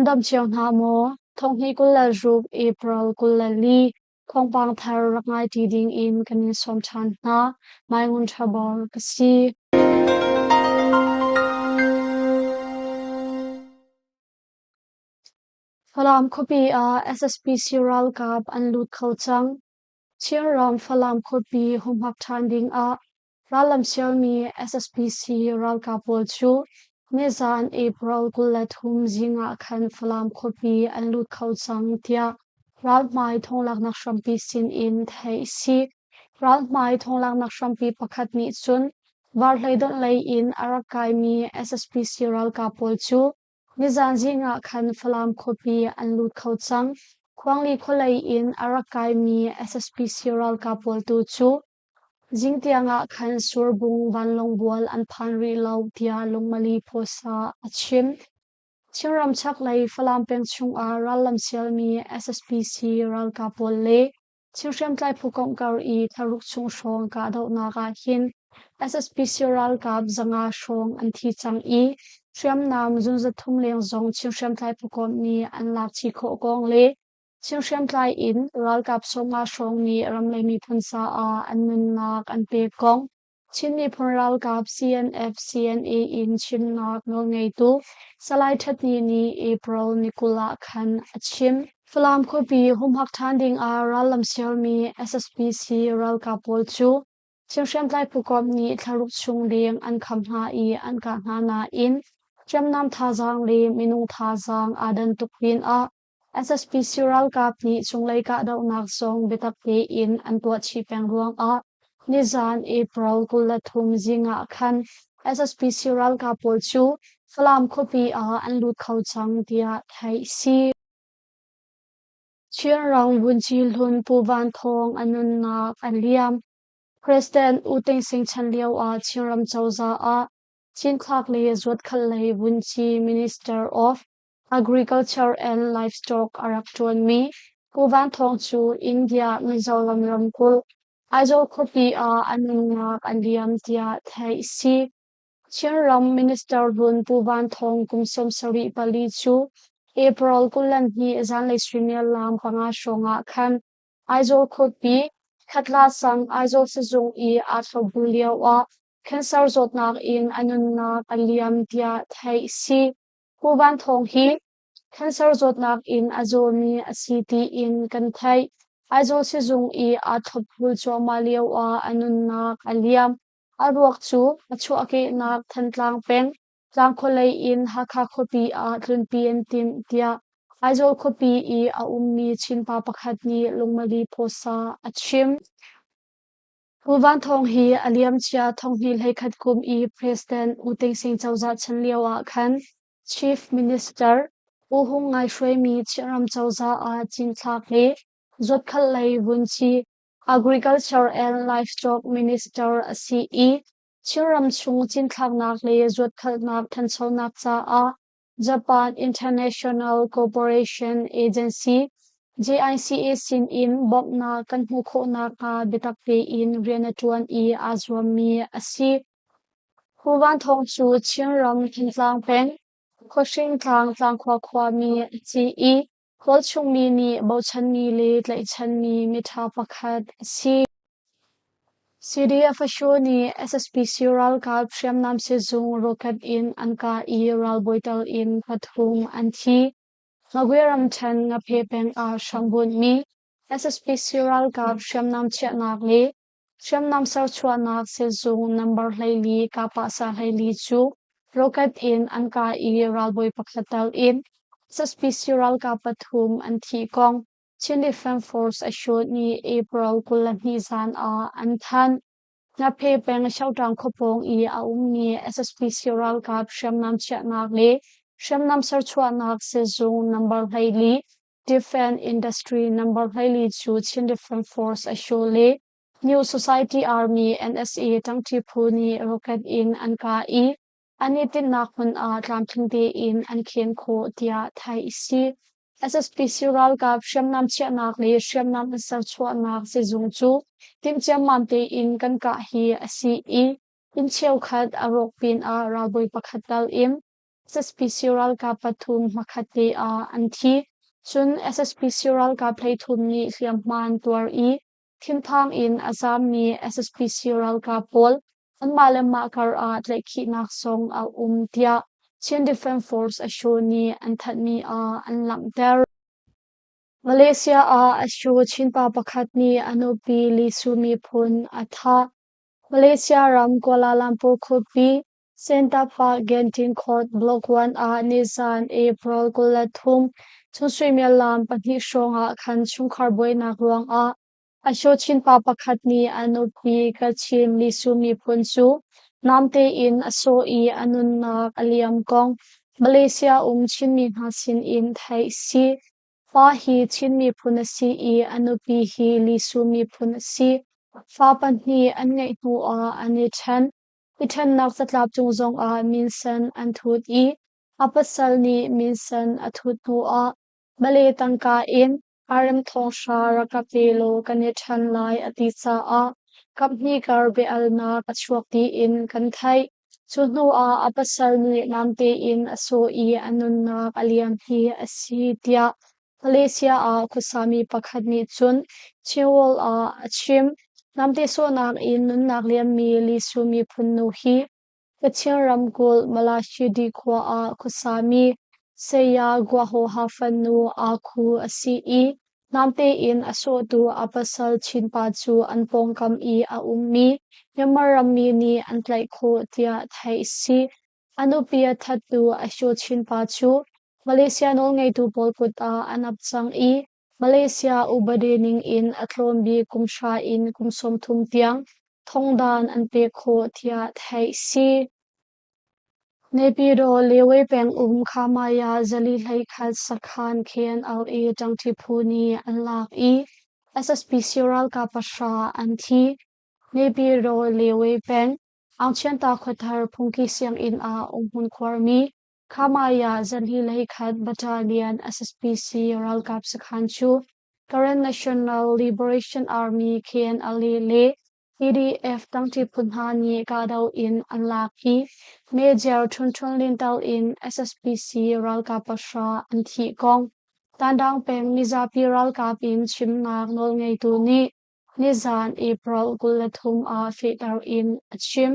Nan dam cio hna maw? Thonghnih 26 April 24 thawngpang thar rak ngai ṭi ding in kan in sawm ṭhan hna. Mai Ngun Ṭha Bor ka si. Falam khuapi ah SSPC ralkap an lut kho cang. Chinram Falam khuapi humhak ṭhan ding ah Rallam sialmi SSPC ralkap pawl cu nizaan April 23 zing ah khan Falam khuapi an lut kho cang tiah ralhmai thonglaknak hrampi sin in theih a si. Ralhmai thonglaknak hrampi pakhat nih cun Varhlei donh lei in a rak kaimi SSPC ralkap pawl cu nizaan zing ah khan Falam khuapi an lut kho cang. Khuangli khualei in a rak kaimi SSPC ralkap pawl tu cu Zingtiang ah khan Surbung vanlawng bual an phan rih lo tiah Lungmali Phuasa a chim. Chinram chaklei Falam peng chungah rallam sialmi SSPC ralkap pawl le Chin hriamtlai phu komh kar i thlaruk chung hrawng kahdohnak ah hin SSPC ralkap 500 hrawng an thi cang i hriamnam zunzathum leng zong Chin hriamtlai phu komh nih an lak chih khawh kong le Chin hriamtlai in ralkap 50 hrawng nih ramlei miphun caah an nunnak an pek kong Chin miphun ralkap CNF CNA in chimnak nawlngeitu Salai Ṭhatni nih April ni 20 ah khan a chim. Falam khuapi humhak ṭhan ding ah rallam sialmi SSPC ralkap pawl cu Chin hriamtlai phukomh nih thlaruk chung leng an kham hna i an kah hna nain hriamnam thazaang le minung thazaang aa dan tuk pinah SSPC ralkap nih cunglei kahdohnak zong biatak tein an tuah chih peng ruangah nizaan April 23 zing ah khan SSPC ralkap pawl cu Falam khuapi ah an lut kho cang tiah theih a si. Chinram Vunci hlun Pu Van Thawng a nunnak a liam. President U Thein Sein chan lio ah Chinram cozah ah Cinthlak le Zuatkhalh lei Vunci Minister of Agriculture and Livestock a rak ṭuanmi Pu Van Thawng cu India Mizoram ramkulh, Aizawl khuapi ah a nunnak a liam tiah theih a si. Chinram Minister hlun Pu Van Thawng kum 74 cu April 22 zanlei suimilam 5 hrawng ah khan Aizawl khuapi Khatla sang Aizawl sizung i aa thlopbul lio ah cancer zawtnak in a nunnak a liam tiah theih a si. Pu Van Thawng hi cancer zawtnak in a zawmi a si tiin kan theih. Aizawl sizung i aa thlopbul cuahmah lioah a nunnak a liam. A ruak cu a chuahkehnak Thantlang peng, Tlangkhua lei in Hakha khuapi ah tlunpi an timh tiah Aizawl khuapi i a ummi Chinpa pakhat nih Lungmali Pawsa a chim. Pu Van Thawng hi a liamcia thonghnih 11 kum i President U Thein Sein cozah chan lio ah khan Chief Minister U Hung Ngai hruaimi Chinram cozah ah cinthlak le zuatkhalh lei vunci Agriculture and Livestock Minister a si i Chinram chung cinthlaknak le zuatkhalhnak ṭhanchonak caah Japan International Cooperation Agency JICA sinin bawmhnak kan hmuh khawh nakhnga biatak tein rian a ṭuan i aa zuammi a si. Pu Van Thawng cu Chinram Thantlang peng, Khuahring tlang Tlangkhua khuami a si i Kawlchungmi nih bochanmi le tlaihchanmi miṭha pakhat a si. CDF-Asho nih SSPC ralkap hriamnam sizung rocket in an kah i ralbawi tal in pathum an thi. Magwe ramṭhen Ngaphe peng ah hrambunhmi SSPC ralkap hriamnam chiahnak le hriamnam serchuahnak sizung number 14 kapahsa 14 cu rocket in an kah i ralbawi pakhat tal in SSPC ralkap pathum an thih kong Chin Defense Force Asho nih April 22 zan ah an thanh. Ngaphe peng Shoṭang khuapawng i a ummi SSPC ralkap hriamnam chiahnak le hriamnam serchuahnak sizung number 14 Defense Industry number 14 cu Chin Defense Force Asho le New Society Army NSA ṭangṭi phu nih rocket in an kah i an i tinhnak hmun ah tlamtling tein an khen khawh tiah theih a si. SSPC ralkap hriamnam chiahnak le hriamnam an serchuahnak sizung cu timh ciammam tein kan kah hi a si i inn cheukhat a rawk pinah ralbawi pakhat tal in. SSPC ralkap pathum hmakhat te ah an thi. Cun SSPC ralkap 13 nih hliamhma an tuar i thinphang in a zaammi SSPC ralkap pawl anmah le mah kar ah tlaihkhihnak zong a um tiah Chin Defense Force Asho nih an thanhmi ah an langhter. Malaysia ah Asho Chinpa pakhat nih a nupi Lisu miphun a thah. Malaysia ram Kuala Lumpur khuapi Sentapa Genting Court Block 1 ah nizan April 23 chung suimilam 2 hrawng ah khan chungkhar buainak ruangah Asho Chinpa pakhat nih a nupi Kachin Lisu miphun cu namte in a sawh i a nunnak a liam kong Malaysia um Chinmi hna sin in theih si. Pa hi Chin miphun a si i a nupi hi Lisu miphun a si. Fa pahnih an ngeih hnuah an i ṭhen. I ṭhennak catlap cung zongah minsen an thut i a pasal nih minsen a thut hnuah Malay tangka in RM 5,000 rak ka pe law kan i ṭhen lai a ti caah kaphnih kar bia-alnak a chuak tiin kan theih. Cu hnuah a pasal nih namte in a sawh i a nunnak a liam hi a si tiah Malaysia ah khuasami pakhat nih cun Chinworld ah a chim. Namte sawhnak in nunnak liammi Lisu miphun nu hi Kachin ramkulh Malashidi khua ah khuasami Saya Guahoha fanu Aa Khu a si i namte in a sawhtu a pasal Chinpa cu an pawngkam i a ummi Myanmar rammi nih an tlaih khawh tiah theih a si. A nupi a thattu Asho Chinpa cu Malaysia nawlngeitu pawl kut ah an ap cang i Malaysia upadi ning in a tlawm bik kum 10 in kum 30 tiang thongdan an pek khawh tiah theih si. Naypyidaw Lewe peng um Khamaya zali 11 sakhan KNLA ṭangṭi phu nih an lak i SSPC ralkap 9 an thi. Naypyidaw Lewe peng Aungchianta khuathar phungki sianginn ah umhmun khuarmi Khamaya zali 11 Battalion SSPC ralkap sakhan cu Karen National Liberation Army KNLA le PDF tangṭi phu hna nih kahdoh in an lak i Major Htun Htun Lin tel in SSPC ralkap 9 an thih kong Tandang peng mizapi ralkap in chimnak nawlngeitu nih nizan April 23 ah fehter in a chim.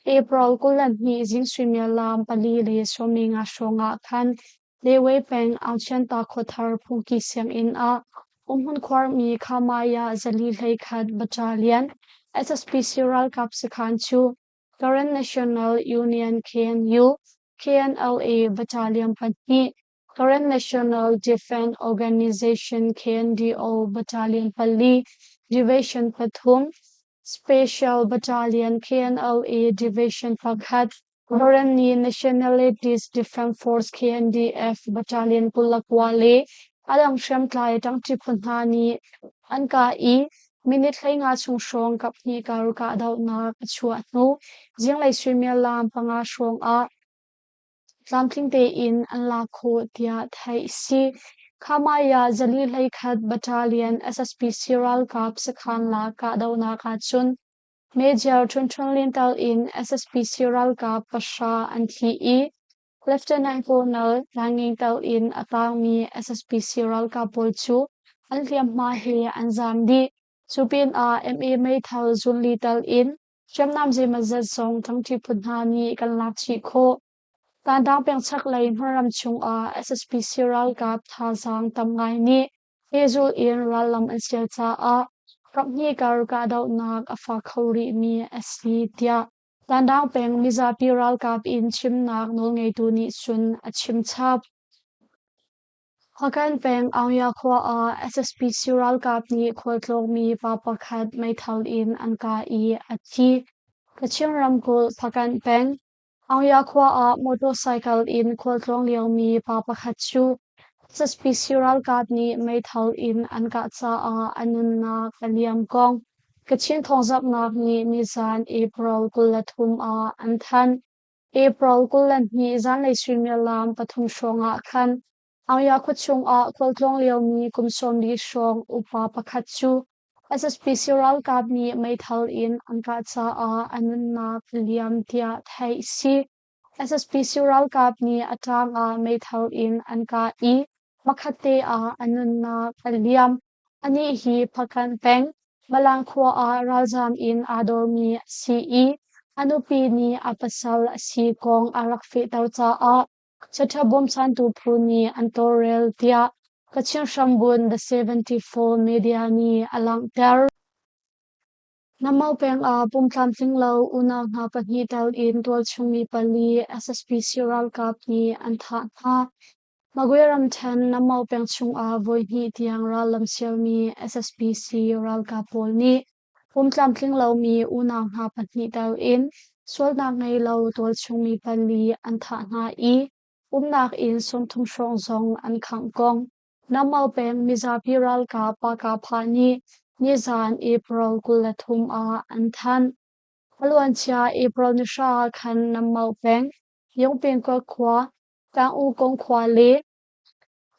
April 22 zing suimilam 4:15 hrawng ah khan Lewe peng Aungchianta khuathar phungki sianginn ah umhmun khuarmi Khamaya zali 11 Battalion SSPC ralkap sakhan cu Karen National Union KNU KNLA Battalion 2 Karen National Defense Organization KNDO Battalion 4, Division 3, Special Battalion KNLA Division 1, Karenni Nationalities Defense Force KNDF Battalion 29 le a dang hriamtlai ṭangṭi phu hna nih an kah i minute 15 chung hrawng kaphnih kar kahdohnak a chuah hnu zinglei suimilam 5 hrawng ah tlamtling tein an lak khawh tiah theih a si. Khamaya zali 11 Battalion SSPC ralkap sakhan lak kahdohnak ahcun Major Htun Htun Lin tel in SSPC ralkap 9 an thi i Lieutenant Colonel Ranging tel in a tangmi SSPC ralkap pawl cu an hliamhma he an zaam dih. Cu pinah MA meithal zunli tel in hriamnam zeimawzat zong ṭangṭi phu hna nih kan lak chih khawh. Tandang peng chaklei hmunram chungah SSPC ralkap thazaang tam ngai nih pehzulh in rallam an sial caah kaphnih kar kahdohnak a fak kho rihmi a si tiah Tandang peng mizapi ralkap in chimnak nawlngeitu nih cun a chim chap. Hpakant peng Aungya khua ah SSPC ralkap nih khualtlawngmi pa pakhat meithal in an kah i a thi. Kachin ramkulh Hpakant peng Aungya khua ah motorcycle in khualtlawng liomi pa pakhat cu SSPC ralkap nih meithal in an kah caah a nunnak a liam kong Kachin thawngzamhnak nih nizan April 23 ah an thanh. April 22 zanlei suimilam 3 hrawng ah khan Aungya khuachung ah khualtlawng liomi kum 40 hrawng upa pakhat cu SSPC ralkap nih meithal in an kah caah a nunnak a liam tiah theih a si. SSPC ralkap nih a ṭaang ah meithal in an kah i hmakhatte ah a nunnak a liam. Anih hi Hpakant peng, Malang khua ah ralzaam in aa dormi a si i a nupi nih a pasal a si kong a rak fehter caah Chiatha bawmchantu phu nih an tawlrel tiah Kachin hrambunh The 74 Media nih a langhter. Namau peng ah pumtlamtling lo unau hna pahnih tel in tualchung mi pali SSPC ralkap nih an thah hna. Magwe ramṭhen Namau peng chungah voihnih tiang rallam sialmi SSPC ralkap pawl nih pumtlamtling lomi unau hna pahnih tel in sualnak ngei lo tualchung mi pali an thah hna i umnak inn 30 hrawng zong an khangh kong Namau peng mizapi ralkap Pakapha nih nizan April 23 ah an thanh. A luancia April ni hra ah khan Namau peng Yongpingkua khua, Kang-U Kong khua le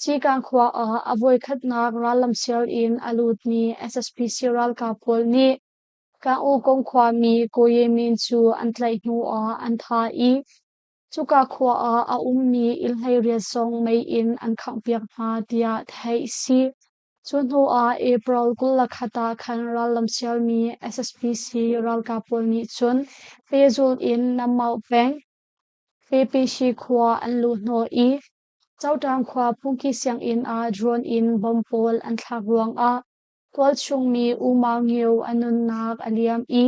Cikang khua ah a voikhatnak rallamsial in a lutmi SSPC ralkap pawl nih Kang-U Kong khuami Ko Ye Min cu an tlaih hnu ah an thah i cuka khua ah a ummi inn 18 zong mei in an khanghpiak hna tiah theih a si. Cu hnu ah April 21 ah khan rallamsialmi SSPC ralkap pawl nih cun pehzulh in Namauh peng PPC khua an luh hnawh i Cotang khua phungki sianginn ah drone in bomb pawl an thlak ruangah tualchung mi U Maung Ngio a nunnak a liam i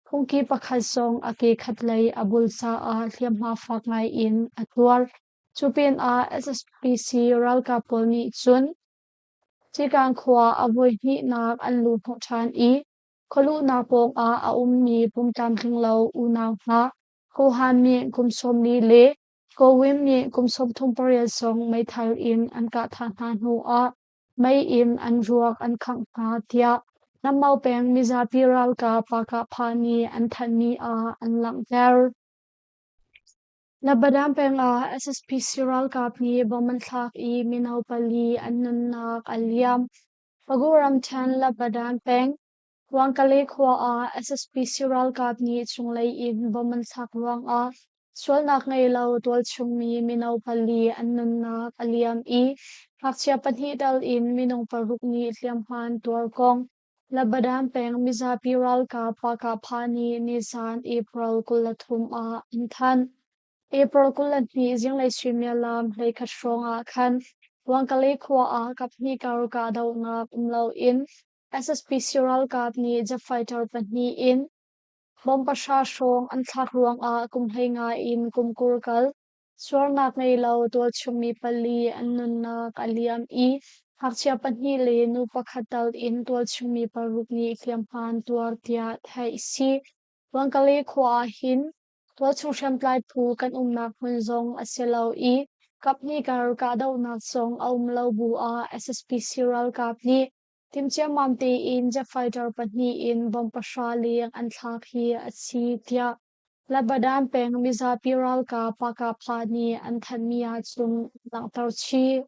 phungki pakhat zong a ke khatlei a bul caah hliamhma fak ngai in a tuar. Cu pinah SSPC ralkap pawl nih cun Cikang khua a voihnihnak an luh hnawh ṭhan i khualuhnak pawngah a ummi pumtlamtling lo unau hna Kohan nih kum 40 le Kowim nih kum 38 zong meithal in an kah thah hna hnu ah mei in an ruak an khangh hna tiah Namau peng mizapi ralkap Pakahpha nih an thanhmi ah an langhter. Nabadam peng ah SSPC ralkap nih bomb an thlak i mino pali an nunnak a liam. Pagu ramṭhen Labadan peng Wangkale khua ah SSPC ralkap nih cunglei in bomb an thlak ruangah sualnak ngei lo tualchung mi mino pali an nunnak a liam i ngakchia pahnih tal in minung paruk nih hliamhma an tuar kong Labadan peng mizapi ralkap Pakahpha nih nizan April 23 ah an thanh. April 22 zinglei suimilam 11 hrawng ah khan Wangkale khua ah kaphnih kar kahdohnak um loin SSPC ralkap nih jet fighter pahnih in bomb pahra hrawng an thlak ruangah kum 15 in kum 20 kal suarnak ngei lo tualchung mi pali an nunnak a liam i ngakchia pahnih le nu pakhat tal in tualchung mi paruk nih hliamhma an tuar tiah theih a si. Wangkale khua ah hin tualchung hriamtlai phu kan umnak hmun zong a si lo i kaphnih kar kahdohnak zong a um lo bu ah SSPC ralkap nih timhciammam tein jet fighter pahnih in bomb pahra leng an thlak hi a si tiah Labadan peng mizapi ralkap Pakapha nih an thanhmi ahcun an langhter chih.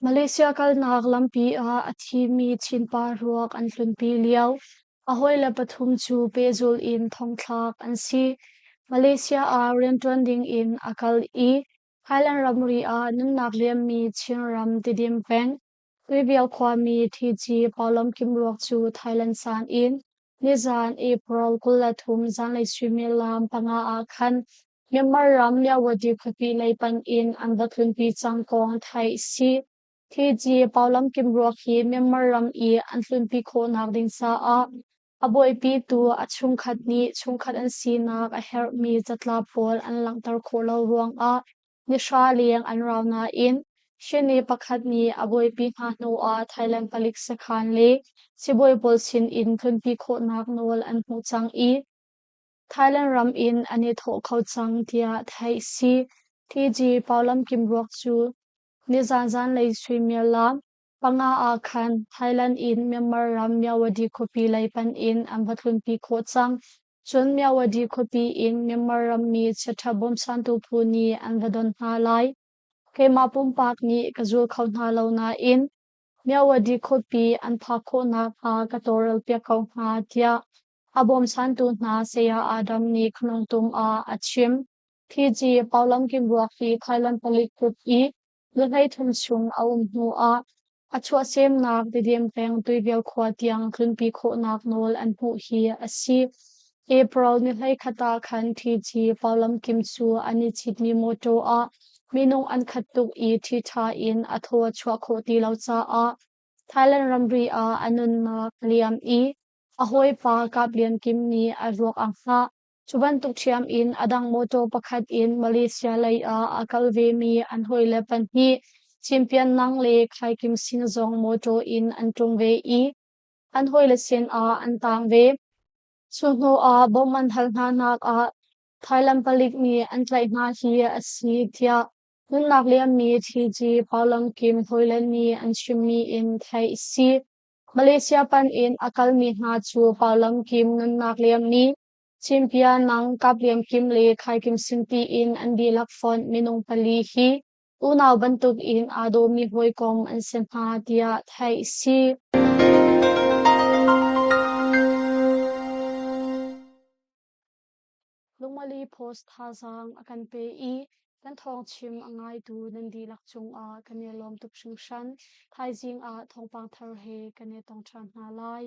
Malaysia kalnak lampi ah a thimi Chinpa ruak an tlunpi lio a hawile pathum cu pehzulh in thongthlak an si. Malaysia ah rianṭuan ding in a kal i Thailand ramri ah nunnak liammi Chinram Tidim peng Tuibial khuami Thici Paulam Kim ruak cu Thailand san in nizan April 23 zanlei suimilam 5 ah khan Myanmar ram Myawaddy khuapi lei panh in an va tlunpi cang kong theih a si. Thici Paulam Kim ruak hi Myanmar ram i an tlunpi khawhnak ding caah a buaipitu a chungkhat nih chungkhat an sinak a herhmi catlap pawl an langhter khawh lo ruangah nihra leng an rau nain Shini pakhat nih a buaipi hna hnuah Thailand palik sakhan le sibawi pawl sin in tlunpi khawhnak nawl an hmuh cang i Thailand ram in an i thawh kho cang tiah theih a si. TG Paulam Kim ruak cu nizan zanlei suimilam 5 ah khan Thailand in Myanmar ram Myawaddy khuapi lei panh in an va tlunpi khawh cang. Cun Myawaddy khuapi in Myanmar rammi chiaṭha bawmchantu phu nih an va don hna lai. Keimah pumpak nih ka zul kho hna lo nain Myawaddy khuapi an phak khawh nakhnga ka tawlrelpiak ko hna, tiah a bawmchantu hna Saya Adam nih Khnongtum ah a chim. TG Paulamkim ruak hi Thailand palik kut i nuhlei thum chung a um hnu ah a chuahsemnak Tidim peng Tuivial khua tiang tlunpi khawhnak nawl an hmuh hi a si. April ni 11 ah khan TG Paulamkim cu an i citmi mawṭaw ah minung an khat tuk i ṭhiṭha in a thaw a chuah khawh ti lo caah Thailand ramri ah a nunnak a liam i a hawipa Kap Lian Kim nih a ruak a hngah. Cu bantuk ṭhiam in a dang mawṭaw pakhat in Malaysia lei ah a kal vemi an hawile pahnih Cimpian Nang le Khai Kim Sing zong mawṭaw in an ṭum ve i an hawile sinah an taang ve. Cu hnuah bawmh an hal hnanak ah Thailand palik nih an tlaih hna hi a si tiah nunnak liammi TG Paulam Kim hawile nih an chimmi in theih a si. Malaysia pan in a kalmi hna cu Paulam Kim nunnak liammi Chimpia Nang Kap Liam Kim le Khai Kim Sing tiin an dihlak fonh minung pali hi unau bantuk in aa dawmi hawikom an si hna tiah theih a si. Lungmali Post thazaang a kan pe i kan thawngchim a ngaitu nan dihlak cungah kan i lawm tuk hringhran. Thaizing ah thawngpang thar he kan i tong ṭhan hna lai.